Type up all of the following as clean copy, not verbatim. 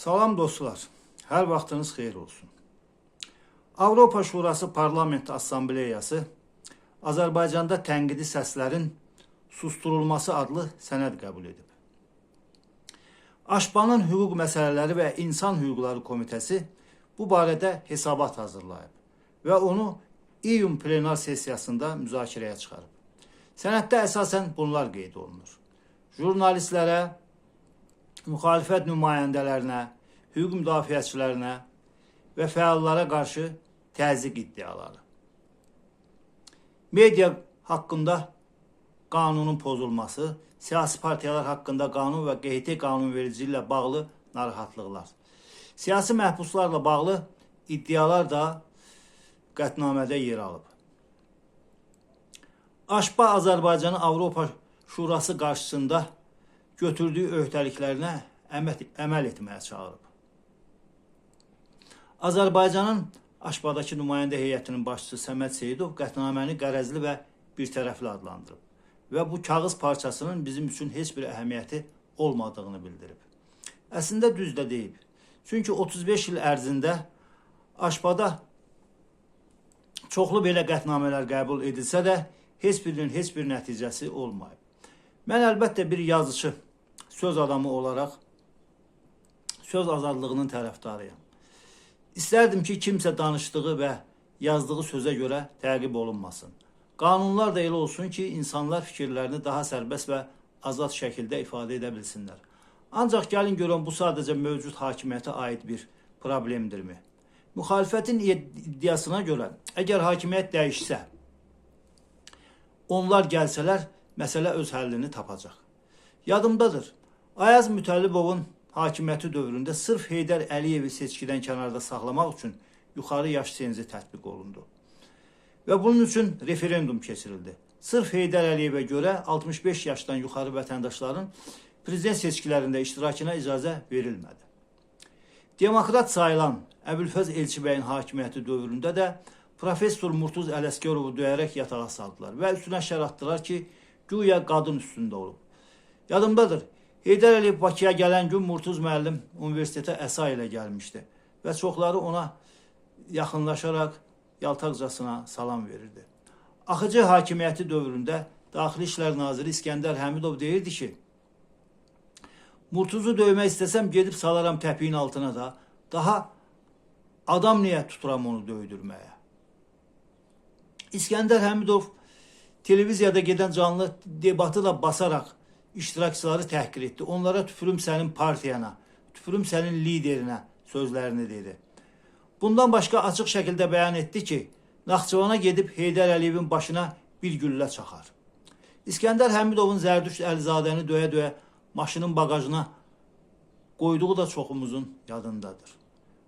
Salam dostlar, hər vaxtınız xeyir olsun. Avropa Şurası Parlament Assambleyası Azərbaycanda tənqidi səslərin susturulması adlı sənəd qəbul edib. AŞPA-nın Hüquq Məsələləri və İnsan Hüquqları Komitəsi bu barədə hesabat hazırlayıb və onu iyun plenar sessiyasında müzakirəyə çıxarıb. Sənəddə əsasən bunlar qeyd olunur. Jurnalistlərə, müxalifət nümayəndələrinə, hüquq müdafiəçilərinə və fəallara qarşı təzyiq iddiaları. Media haqqında qanunun pozulması, siyasi partiyalar haqqında qanun və QHT qanunvericiliyi ilə bağlı narahatlıqlar. Siyasi məhbuslarla bağlı iddialar da qətnamədə yer alıb. AŞPA Azərbaycanı Avropa Şurası qarşısında götürdüyü öhdəliklərinə əməl etməyə çağırıb. Azərbaycanın AŞPA-dakı nümayəndə heyətinin başçısı Səməd Seyidov qətnaməni qərəzli və birtərəfli adlandırıb və bu kağız parçasının bizim üçün heç bir əhəmiyyəti olmadığını bildirib. Əslində düz də deyib. Çünki 35 il ərzində AŞPA-da çoxlu belə qətnamələr qəbul edilsə də heç birinin heç bir nəticəsi olmayıb. Mən əlbəttə bir yazıçı, söz adamı olaraq söz azadlığının tərəfdarıyam. İstərdim ki, kimsə danışdığı və yazdığı sözə görə təqib olunmasın. Qanunlar da elə olsun ki, insanlar fikirlərini daha sərbəst və azad şəkildə ifadə edə bilsinlər. Ancaq gəlin görün bu sadəcə mövcud hakimiyyətə aid bir problemdirmi? Müxalifətin iddiasına görə, əgər hakimiyyət dəyişsə, onlar gəlsələr, məsələ öz həllini tapacaq. Yadımdadır, Ayaz Mütəllibovun hakimiyyəti dövründə sırf Heydər Əliyevi seçkidən kənarda saxlamaq üçün yuxarı yaş senzi tətbiq olundu. Və bunun üçün referendum keçirildi. Sırf Heydər Əliyevə görə 65 yaşdan yuxarı vətəndaşların prezident seçkilərində iştirakına icazə verilmədi. Demokrat sayılan Əbülfəz Elçibəyin hakimiyyəti dövründə də professor Murtuz Ələsgərovu döyərək yatağa saldılar və üstünə şər atdılar ki, güya qadın üstündə olub. Yadımdadır, Heydər Əliyev Bakıya gələn gün Murtuz müəllim universitetə əsa ilə gəlmişdi və çoxları ona yaxınlaşaraq yaltaqcasına salam verirdi. Axıcı hakimiyyəti dövründə Daxili İşlər Naziri İskəndər Həmidov deyirdi ki, Murtuzu döymək istəsəm gedib salaram təpiyin altına da, daha adam niyə tuturam onu döydürməyə? İskəndər Həmidov televiziyada gedən canlı debatı da basaraq iştirakçıları təhqir etdi. Onlara tüpürüm sənin partiyana, tüpürüm sənin liderinə sözlərini dedi. Bundan başqa açıq şəkildə bəyan etdi ki, Naxçıvana gedib Heydər Əliyevin başına bir güllə çaxar. İskəndər Həmidovun Zərdüşt Əlizadəni döyə-döyə maşının bagajına qoyduğu da çoxumuzun yadındadır.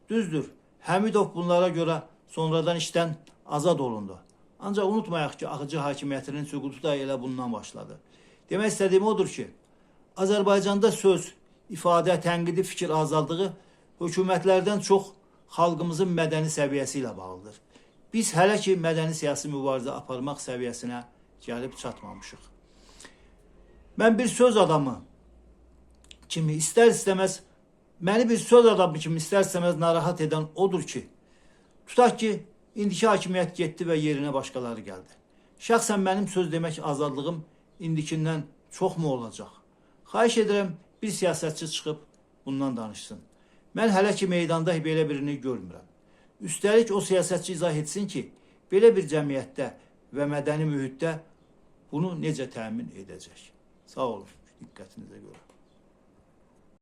Düzdür, Həmidov bunlara görə sonradan işdən azad olundu. Ancaq unutmayaq ki, axıcı hakimiyyətinin süqutu da elə bundan başladı. Demək istədiyim odur ki, Azərbaycanda söz, ifadə, tənqidi fikir azadlığı hökumətlərdən çox xalqımızın mədəni səviyyəsi ilə bağlıdır. Biz hələ ki mədəni siyasi mübarizə aparmaq səviyyəsinə gəlib çatmamışıq. Mən bir söz adamı kimi istər-istəməz məni bir söz adamı kimi istər-istəməz narahat edən odur ki, tutaq ki, indiki hakimiyyət getdi və yerinə başqaları gəldi. Şəxsən mənim söz demək azadlığım indikindən çox mu olacaq? Xahiş edirəm bir siyasətçi çıxıb bundan danışsın. Mən hələ ki meydanda belə birini görmürəm. Üstəlik o siyasətçi izah etsin ki, belə bir cəmiyyətdə və mədəni mühitdə bunu necə təmin edəcək? Sağ olun diqqətinizə görə.